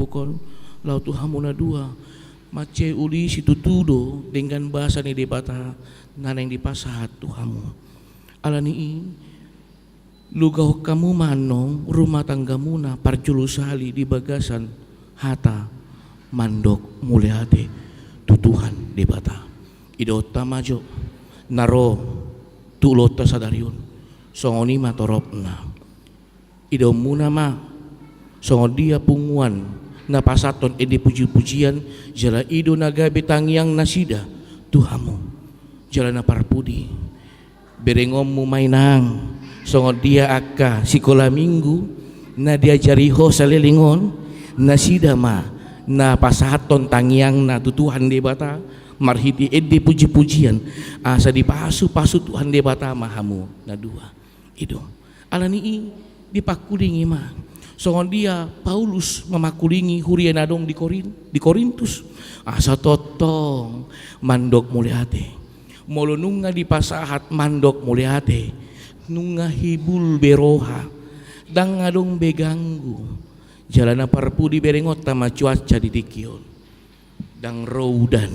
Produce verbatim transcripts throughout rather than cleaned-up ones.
pukon, laho tu hamu na dua, mansai uli situtu do denggan basa ni Debata na naeng dipasahat tu hamu. Alani i, lugahon hamu ma annon rumah tanggamuna parjolo sahali di bagasan hata mandok mauliate tu Tuhan Debata. Idaonta ma jo na ro tu ulaonta sadari on, songon i ma toropna. Idaonmuna ma songon dia punguan na pasahathon ende pujipujian, jala i do na gabe tangiang nasida tu hamu. Jala na parpudi, berengonmu ma inang songon dia angka sikola minggu na diajari ho saleleng on, nasida ma na pasahathon tangiangna tu Tuhan Debata marhite ende pujipujian, asa dipasupasu Tuhan Debata ma hamu na dua. I do. Alani i dipangkulingi ma songon dia Paulus mamangkulingi huria na adong di Korin-, di Korintus, asa tongtong mandok mauliate. Molo nunga dipasahat mandok mauliate, nunga hibul be roha, ndang adong be ganggu. Jala na parpudi, berengonta ma cuaca di tingki on. Ndang ro udan.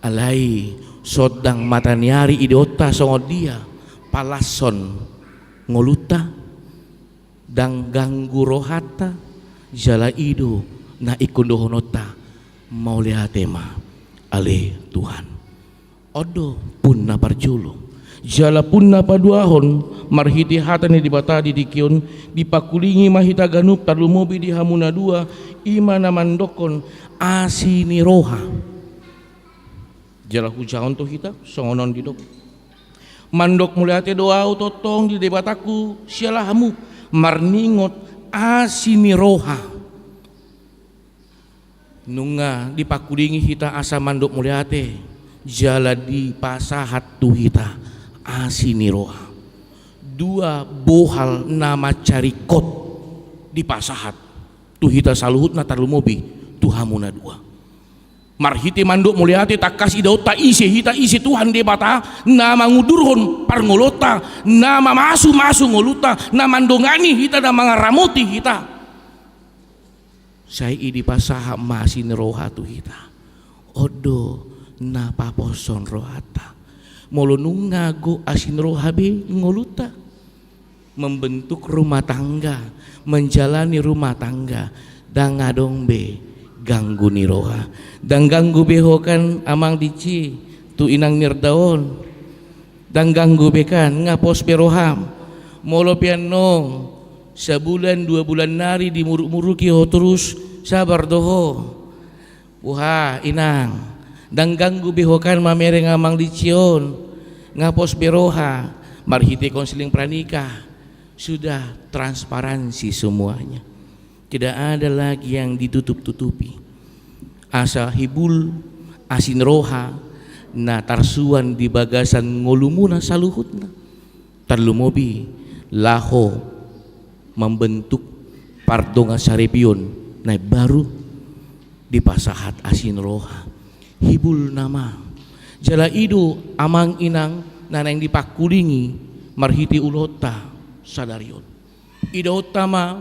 Alai sondang mataniari idaonta songon dia palashon ngolunta, ndang ganggu rohanta, jala i do na ingkon dohononta, mauliate ma ale Tuhan. On do pun na parjolo. Jala pun na paduahon, marhite hata ni Debata di tingki on, dipangkulingi ma hita ganup, tarlumobi di hamu na dua, i ma na mandokkon asi ni roha. Jala hujahahon tu hita songon on didok: Mandok mauliate do ahu tongtong di Debatangku siala hamu, marningot asi ni roha. Nunga dipangkulingi hita asa mandok mauliate, jala dipasahat tu hita asi ni roha. Dua bohal na mansai ringkot dipasahat tu hita saluhutna, tarlumobi tu hamu na dua. Marhite mandok mauliate tangkas idaonta ise hita, ise Tuhan Debata na mangudurhon parngoluonta, na mamasumasu ngolunta, na mandongani hita, na mangaramoti hita. Sai i dipasahat ma asi ni roha tu hita. On do na paposhon rohanta. Molo nunga gok asi ni roha be ngolunta membentuk rumah tangga, menjalani rumah tangga, ndang adong be ganggu ni roha. Ndang ganggu be ho kan, Amang Dici, tu inang Mirda on. Ndang ganggu be kan, nga pos be roham. Molo pe annon sabulan dua bulan nari dimurukmuruki ho torus, sabar do ho. Boha, inang, ndang ganggu be ho kan mamereng Amang Dici on. Nga pos be roha. Marhite konseling pranikah sudah transparansi semuanya. Tidak ada lagi yang ditutup-tutupi. Asa hibul asi ni roha na tarsuan di bagasan ngolumuna saluhutna. Tarlumobi laho membentuk pardongan saripeon na baru, dipasahat asi ni roha. Hibul nama. Jala i do, Amang Inang, na naeng dipangkulingi marhite ulaonta sadari on. Idaonta ma,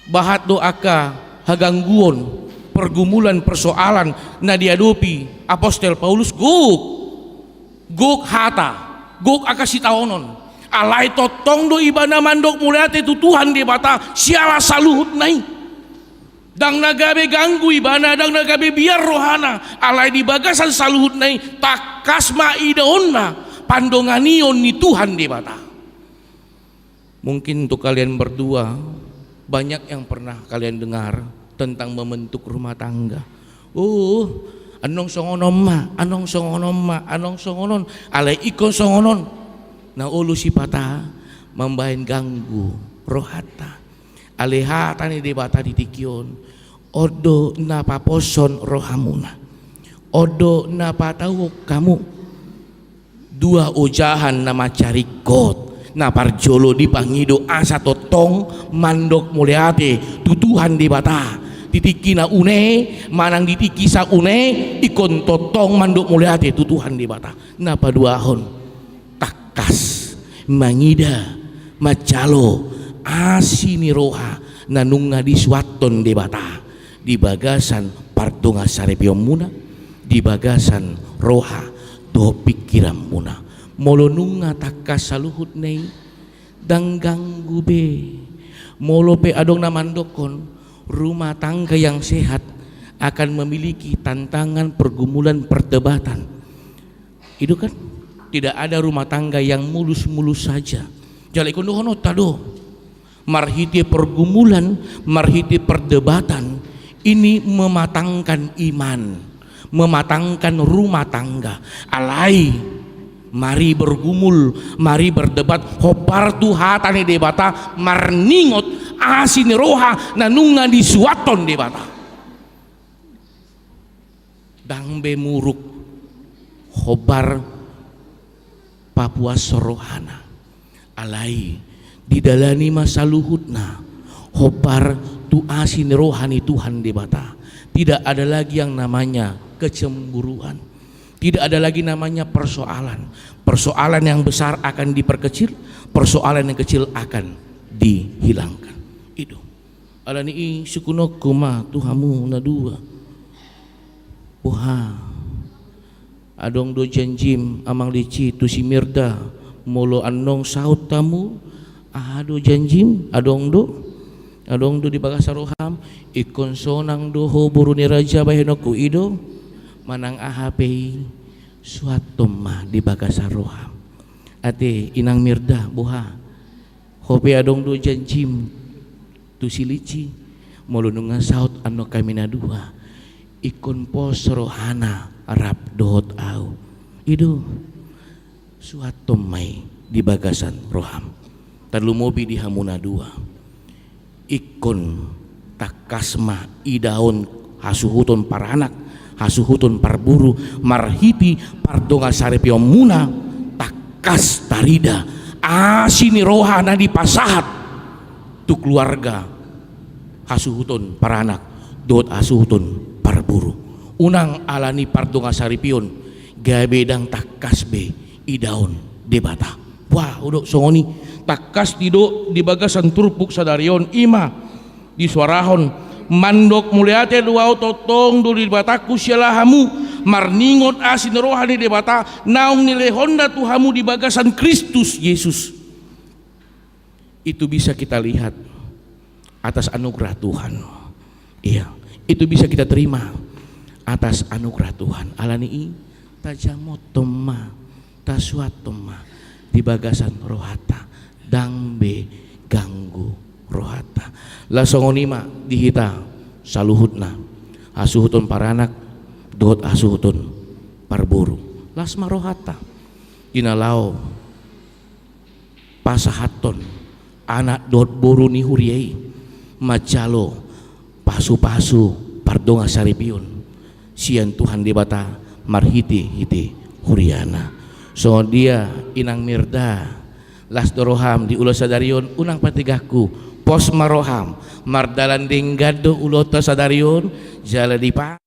bahat do angka hagangguon, pergumulan, persoalan na diadopi Apostel Paulus, gok, gok hata, gok angka sitaonon. Alai tongtong do ibana mandok mauliate tu Tuhan Debata siala saluhutna i. Ndang na gabe ganggu ibana, ndang na gabe biar rohana, alai di bagasan saluhutna i tangkas ma idaonna pandonganion ni Tuhan Debata. Mungkin untuk kalian berdua, banyak yang pernah kalian dengar tentang membentuk rumah tangga. Uh, annon songon on ma, annon songon on ma, annon songon on, alai ingkon songon on. Na olo sipata mambahen ganggu rohanta. Alai hata ni Debata di tingki on, on do na paposhon rohamuna. On do na patauhon hamu. Dua ojahan na mansai ringkot. Na parjolo dipangido asa tongtong mandok mauliate tu Tuhan Debata. Di tingki na une, manang di tingki saune, ingkon tongtong mandok mauliate tu Tuhan Debata. Na paduahon, tangkas mangida, manjalo asi ni roha na nunga disuanhon Debata. di bagasan pardongansaripeonmuna, di bagasan roha dohot pingkiranmuna. Molo nunga tangkas saluhutna i, ndang ganggu be. Molo pe adong na mandokkon, rumah tangga yang sehat akan memiliki tantangan, pergumulan, perdebatan. Itu kan tidak ada rumah tangga yang mulus-mulus saja. Jala ingkon dohononta do. Marhite pergumulan, marhite perdebatan, ini mematangkan iman, mematangkan rumah tangga. Alai, mari bergumul, mari berdebat, hombar tu hata ni Debata, marningot asi ni roha na nunga disuanhon Debata. Ndang be muruk hombar papuas rohana. Alai, didalani ma saluhutna hombar tu asi ni roha ni Tuhan Debata. Tidak ada lagi yang namanya kecemburuan. Tidak ada lagi namanya persoalan. Persoalan yang besar akan diperkecil, persoalan yang kecil akan dihilangkan. Itu. Alani i sungkunonku ma tu hamu na dua. Boha, adong do janjim, Amang Lici, tu si Mirda, molo annon saut hamu? Aha do janjim? Adong do? Adong do di bagasan roham? Ingkon sonang do ho boru ni raja bahenonku i do? Manang aha pe i, suanhon ma di bagasan roham. Ate, Inang Mirda, boha? Ho pe adong do janjim tu si Lici? Molo nunga saut annon hami na dua, ingkon pos rohana rap dohot ahu. I do, suanhon ma i di bagasan roham. Tarlumobi di hamu na dua. Ingkon tangkas ma idaon hasuhuton paranak, hasuhuton parboru, marhite pardongansaripeonmuna, tangkas tarida asi ni roha na dipasahat tu keluarga, hasuhuton paranak dohot hasuhuton parboru. Unang alani pardongansaripeon gabe ndang tangkas be idaon Debata. Wah, hudok songon i, tangkas didok di bagasan turpuk sadari on, i ma disuarahon, mandok mauliate do ahu tongtong do di Debatangku siala hamu, marningot asi ni roha ni Debata naung nilehonna tu hamu di bagasan Kristus Jesus. Itu bisa kita lihat atas anugerah Tuhan. Iya, itu bisa kita terima atas anugerah Tuhan. Alani i, tajamothon ma, tasuanhon ma di bagasan rohanta, ndang be ganggu rohanta. Laos songon i ma di hita saluhutna, hasuhuton paranak dohot hasuhuton parboru. Las ma rohanta di na laho pasahathon anak dohot boru ni huria i manjalo pasupasu pardongansaripeon sian Tuhan Debata marhitehite huriana. Songon dia Inang Mirda, las do roham di ulaon sadari on? Unang patigahku, pos ma roham. Mardalan denggan do ulaonta sadari on, jala dipa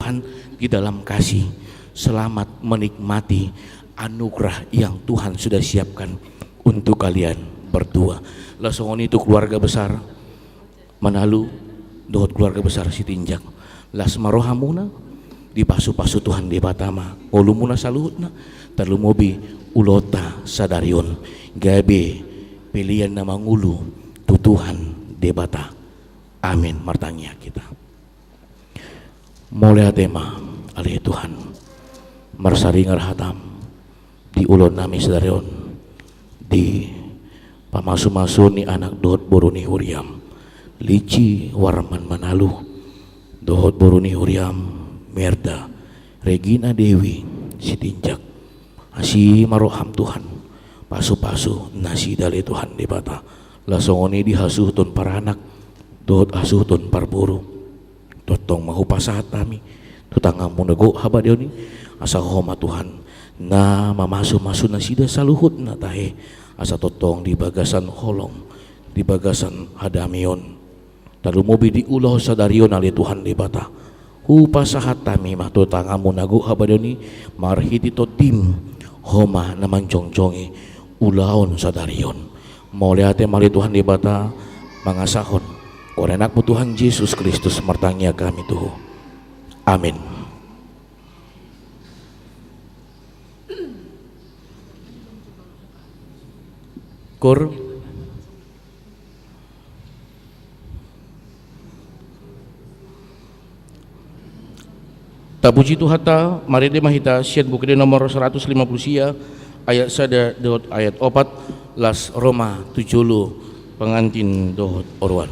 Di dalam kasih, selamat menikmati anugerah yang Tuhan sudah siapkan untuk kalian berdua. Laos songon i tu keluarga besar Manalu dohot keluarga besar Sitinjak. Las ma rohamuna, dipasupasu Tuhan Debata ma ngolumuna saluhutna, tarlumobi ulaonta sadari on gabe pelean na mangolu tu Tuhan Debata. Amin. Martangiang hita. Mauliate ma ale Tuhan, marsaringar hatam di ulaon nami sadari on, di pamasumasu ni anak dohot boru ni huriam, Lici Warman Manalu, dohot boru ni huriam, Merda Regina Dewi Sitinjak. Asi ma roham Tuhan, pasupasu nasida ale Tuhan Debata, las songon i di hasuhuton paranak dohot hasuhuton parboru. Tongtong ma hupasahat hami tu tanganmu na gok habadeon i, asa Ho ma Tuhan na mamasumasu nasida saluhutna tahe, asa tongtong di bagasan holong, di bagasan hadameon, tarlumobi di ulaon sadari on ale Tuhan Debata. Hupasahat hami ma tu tanganmu na gok habadeon i, marhite tondim Ho ma na manjongjongi ulaon sadari on. Mauliate ma ale Tuhan Debata, mangasahon goar ni anakmu Tuhan Jesus Kristus martangiang hami tu Ho. Amin. Kur. Tapuji Tuhanta, marende ma hita sian Buku Ende nomor saratus lima pulu sia, ayat sada dohot ayat opat, las ro ma tu jolo pangantin dohot oroan.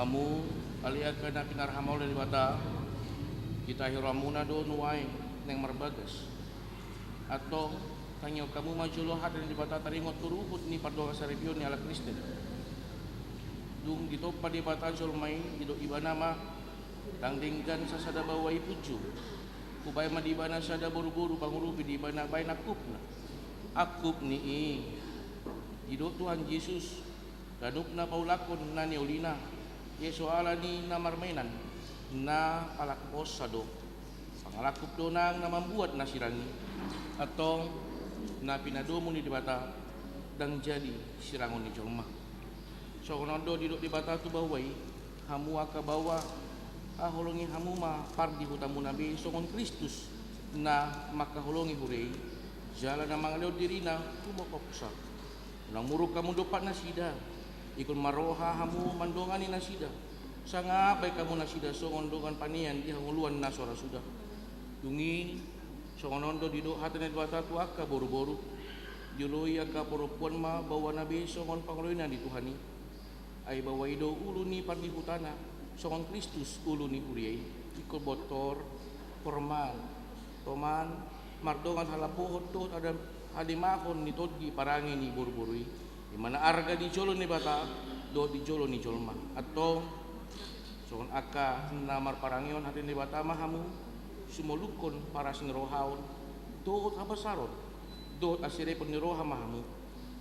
Hamu ale angka na pinarhamaol ni Debata, hitahi rohamuna do nuaeng naeng marbagas. Antong, tangihon hamu ma jolo hata ni Debata taringot tu ruhut ni pardongansaripeon ni halak Kristen. Dung ditompa Debata jolma i, didok Ibana ma, ndang denggan sasada baoa i punjung. Hubaen ma di ibana sada boruboru pangurupi di ibana baen angkupna. Angkup ni i, didok Tuhan Jesus, ganup na paulakhon na niulina, ia so ala ni na marmenan, na halak pos do. Pangalangkup do nang na mambuat na sirang i. Antong, na pinadomu ni Debata, ndang jadi sirangon ni jolma. Songon on do didok Debata tu baoa i, Hamu angka baoa, haholongi hamu ma pardihutamuna be songon Kristus na mangkaholongi huria i, jala na mangalehon dirina tu bongkoksa. Unang muruk hamu dompak nasida, ingkon marroha hamu mandongani nasida, sanga baen hamu nasida songon dongan panean di hangoluan na so ra suda. Dung i, songon on do didok hata ni Debata tu angka boruboru: Dioloi angka parompuan ma baoana be songon pangoloina di Tuhan i. Ai baoa i do ulu ni pardihutana, songon Kristus ulu ni huria i. Ingkon bontor, porman, toman, mardongan halambohon dohot ada-, hademahon ni tondi parange ni boruboru i, i ma na arga di jolo ni Debata dohot di jolo ni jolma. Antong, songon angka na marparangehon hata ni Debata ma hamu, sumolungkon parasing rohaon dohot habasaron dohot asirepon ni roha ma hamu.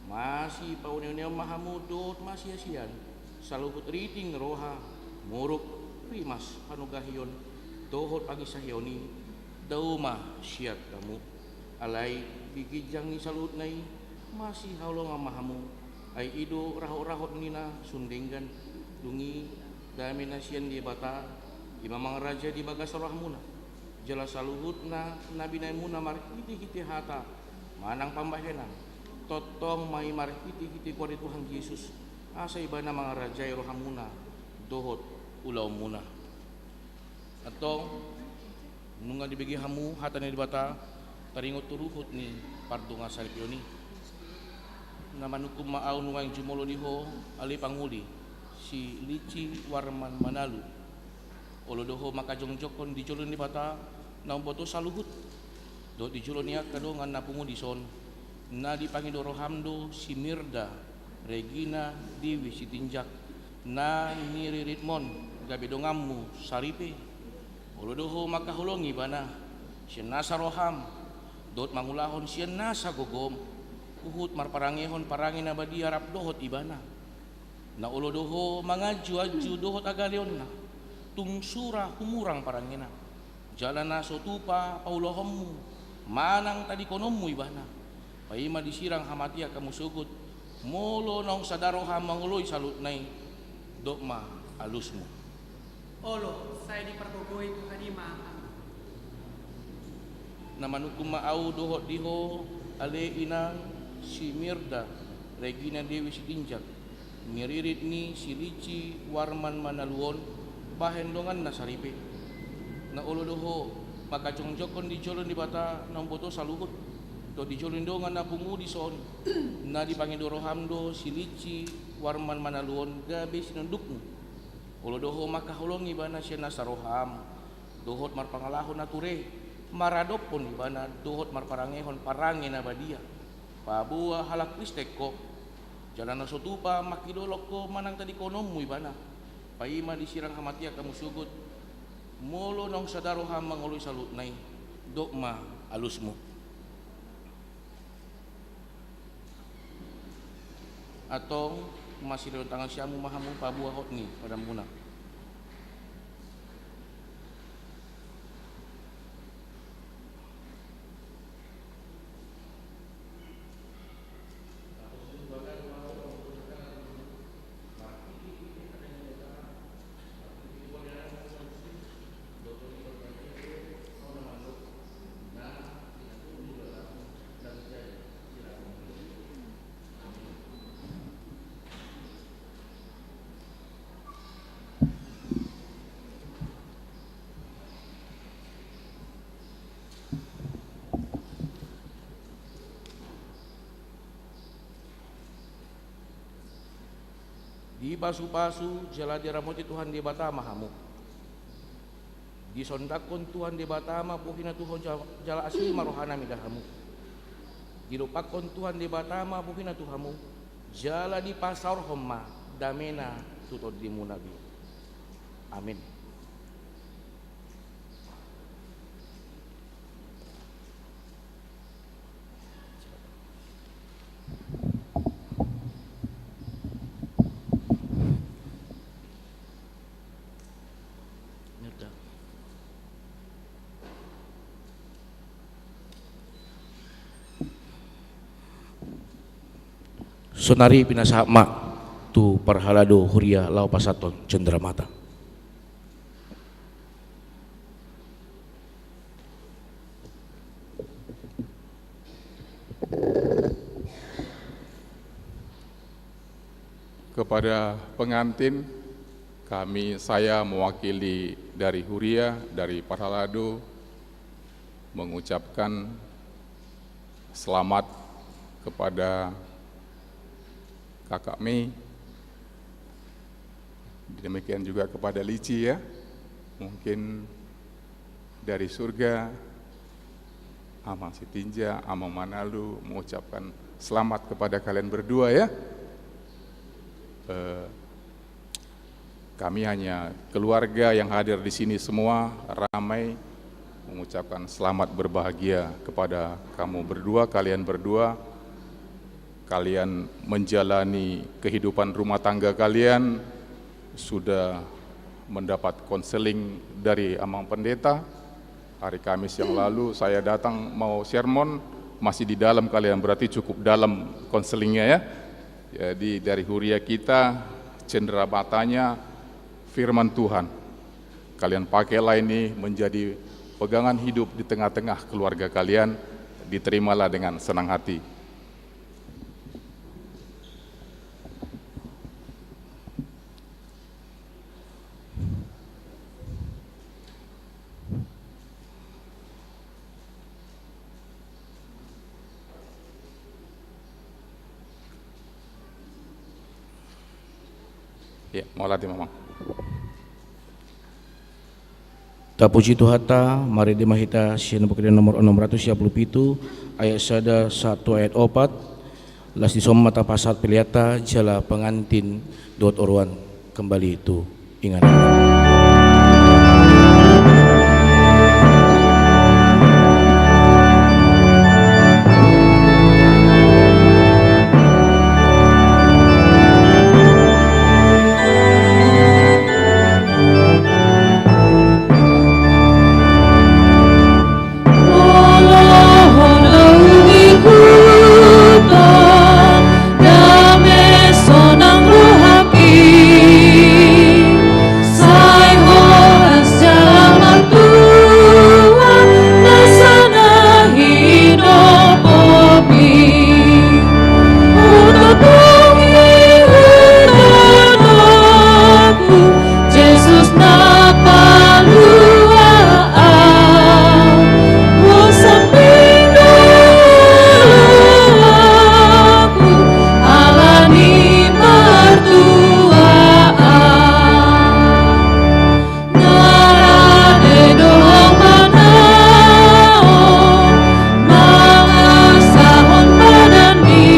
Masipauneuneon ma hamu dohot masiasian, saluhut riting roha, muruk, rimas, panunggahion dohot panginsahihon i, dao ma sian hamu. Alai di ginjang ni saluhutna i, masihaholongan ma hamu, ai i do rahotrahot ni na sun denggan. Dung i, dame na sian Debata, i ma mangarajai di bagasan rohamuna. Jala saluhutna na binaenmuna marhitehite hata manang pambahenan, tongtong ma i marhitehite goar ni Tuhan Jesus, asa Ibana mangarajai rohamuna dohot ulaonmuna. Antong, nunga dibege hamu hata ni Debata, taringot tu ruhut ni pardongansaripeon i. Na manungkun ma ahu nuaeng jumolo di ho, ale pangoli, si Lici Warman Manalu. Olo do ho mangkajongjongkon di jolo ni Debata na umboto saluhut, dohot di jolo ni angka dongan na pungu dison, na dipangido roham do si Mirda Regina Dewi Sitinjak, na niriritmon gabe donganmu saripe. Olo do ho mangkaholongi ibana sian nasa roham, dohot mangulahon sian nasa gogom, huhut marparangehon parange na badia rap dohot ibana. Na olo do ho manganjuanju dohot agaleonna, tung sura humurang parangena. Jala na so tupa paulahonmu manang tadingkononmu ibana, paima disirang hamatean hamu sogot, molo naung sada roha mangoloi saluhutna i, dok ma alusmu. Olo, sai dipargogoi Tuhan i ma hami. Na manungkun ma ahu dohot di ho, ale inang si Mirda Regina Dewi Sitinjak, niririt ni si Lici Warman Manalu on, bahen donganna saripe. Na olo do ho mangkajongjongkon di jolo ni Debata na umboto saluhut, dohot di jolo ni dongan na pungu dison, na dipangido roham do si Lici Warman Manalu on gabe sinondukmu. Olo do ho mangkaholongi ibana sian nasa roham, dohot marpangalaho na ture, maradophon ibana dohot marparangehon parange na badia, paboa halak Kristen ho. Jala na so tupa mangkidolok ho manang tadingkononmu ibana, paima disirang hamatean hamu sogot, molo naung sada roha mangoloi saluhutna i, dok ma alusmu. Antong, masileon tangan siamun ma hamu paboa hot ni padanmuna. Dipasupasu jala diramoti Tuhan Debata ma hamu. Disondangkon Tuhan Debata ma bohina tu ho ja-, jala asi ma rohana mida hamu. Didompakkon Tuhan Debata ma bohina tu hamu, jala dipasaorhon ma damena tu tondimuna be. Amin. Sonari pinasahat ma tu parhalado huria laho pasahathon cenderamata. Kepada pengantin, kami, saya mewakili dari huria, dari parhalado, mengucapkan selamat kepada kakak Mei. Demikian juga kepada Lici, ya. Mungkin dari surga, Amang Sitinja, Amang Manalu mengucapkan selamat kepada kalian berdua, ya. Eh, kami hanya keluarga yang hadir di sini semua ramai mengucapkan selamat berbahagia kepada kamu berdua, kalian berdua. Kalian menjalani kehidupan rumah tangga kalian, sudah mendapat konseling dari Amang Pendeta. Hari Kamis yang lalu saya datang mau sermon, masih di dalam kalian, berarti cukup dalam konselingnya, ya. Jadi dari huria kita, cenderamata-nya firman Tuhan. Kalian pakailah ini menjadi pegangan hidup di tengah-tengah keluarga kalian, diterimalah dengan senang hati. Ya, mauliate ma, Amang. Tapuji Tuhanta, marende ma hita sian Buku Ende nomor onom ratus sia pulu pitu, ayat sada sahat tu ayat opat. Laos dison ma tapasahat peleanta jala pengantin dohot oroan kembali tu inganan. Jesus na palua au, husampinghu ala ni partuaon. Ngarade do au manaon mangasahon badanmi,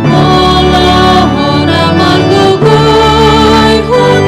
molo ho na margogoihon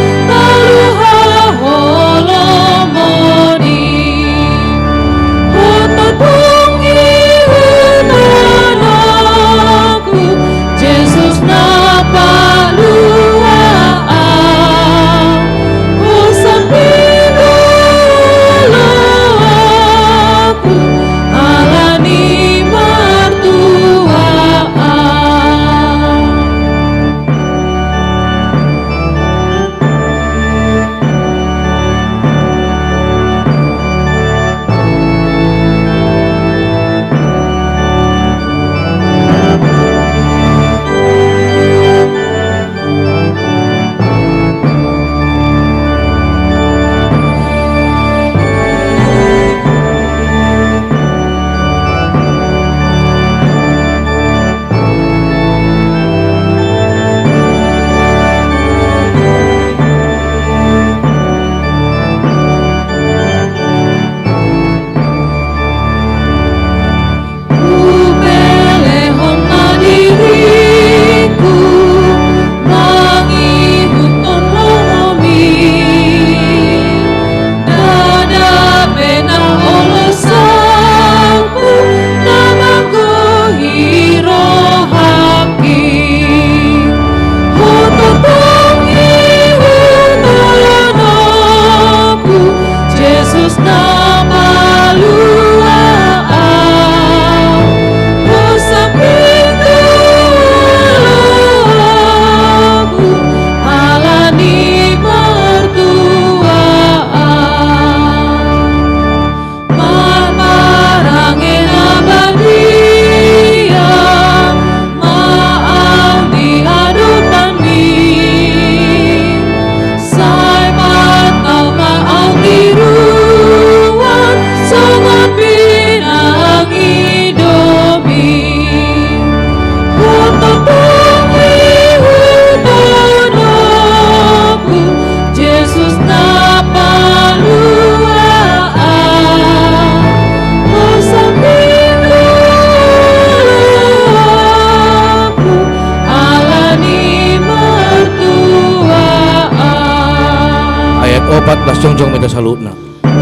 opat, las jongjong ma hita saluhutna.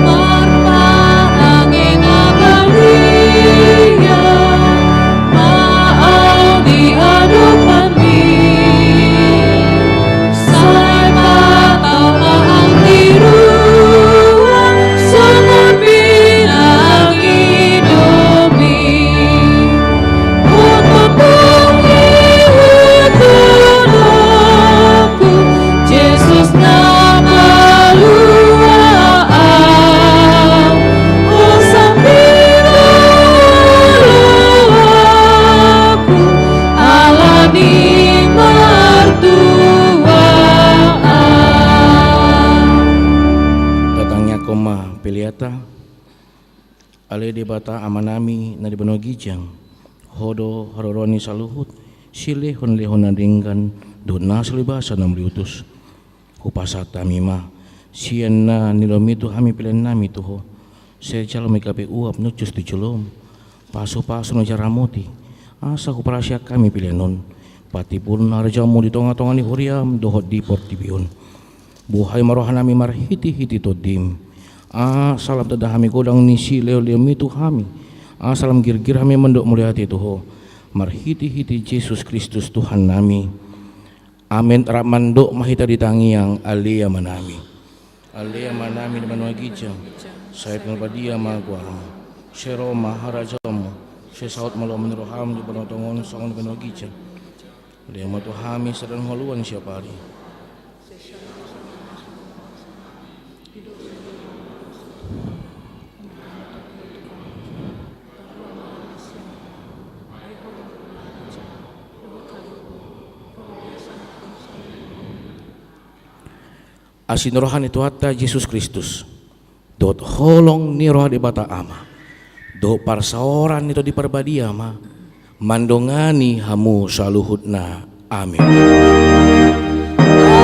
Marparange na badia ma au di adopanMi. Sai patau ma au di ruang songon pinangidoMi. Hutombungi hutudoku, Jesus na malua au. Hosambira oloanku, alani martua au. Tatangiangkon ma peleanta. Ale Debata Amanami na di banua ginjang, Ho do haroroan ni saluhut silehonlehon na denggan dohot na so libasan na mauliutus. Hupasahat hami ma sian na nilehonMi tu hami peleannami tu Ho. Sai jalo ma i gabe uap na hushus tu joloM, pasupasu na hujaramoti, asa huparasiak hami pelean on patimbul harajaonMu di tongatonga ni huriaM dohot di portibi on. Buhai ma rohanami marhitehite TondiM, asa lam tanda hami godang ni silehonlehonMi tu hami, asa lam girgir hami mandok mauliate tu Ho, marhitehite Jesus Kristus Tuhannami. Amen. Rap mandok ma hita di tangiang Ale Amanami. Ale Amanami na di banua ginjang, sai pinarbadia ma goarMu. Sai ro ma harajaonMu. Sai saut ma lomo ni rohaM di banua tonga on songon na di banua ginjang. Lehon ma tu hami sadari on hangoluan siapari. Asi ni roha ni Tuhanta Jesus Kristus, dohot holong ni roha Debata Ama, dohot parsaoran ni Tondi Parbadia ma mandongani hamu saluhutna. Amen. Amen. Amen.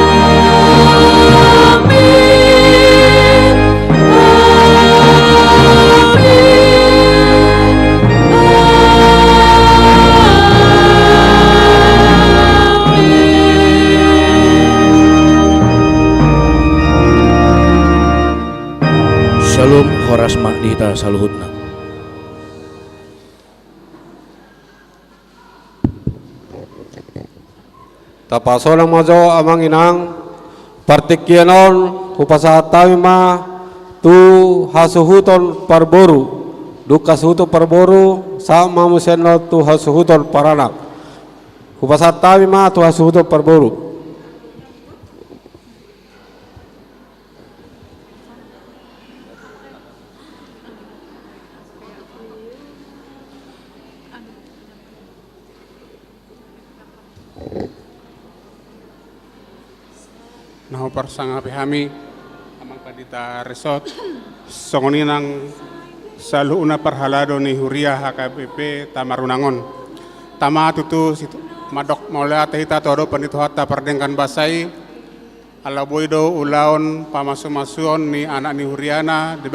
Syalom, horas ma di hita saluhutna. Tapasonang ma jo amang inang, partingkian on hupasahat hami ma tu hasuhuton parboru, dung hasuhuton parboru, sahat ma muse on tu hasuhuton paranak. Hupasahat hami ma tu hasuhuton parboru. Na huparsangapi hami, Amang Pandita Resort, songon i nang saluhutna parhalado ni huria H K B P Tamarunang on. Tama tutu situ, mandok mauliate hita tu adopan ni Tuhanta pardenggan basa i, ala boi do ulaon pamasumasuon ni anak ni huriana di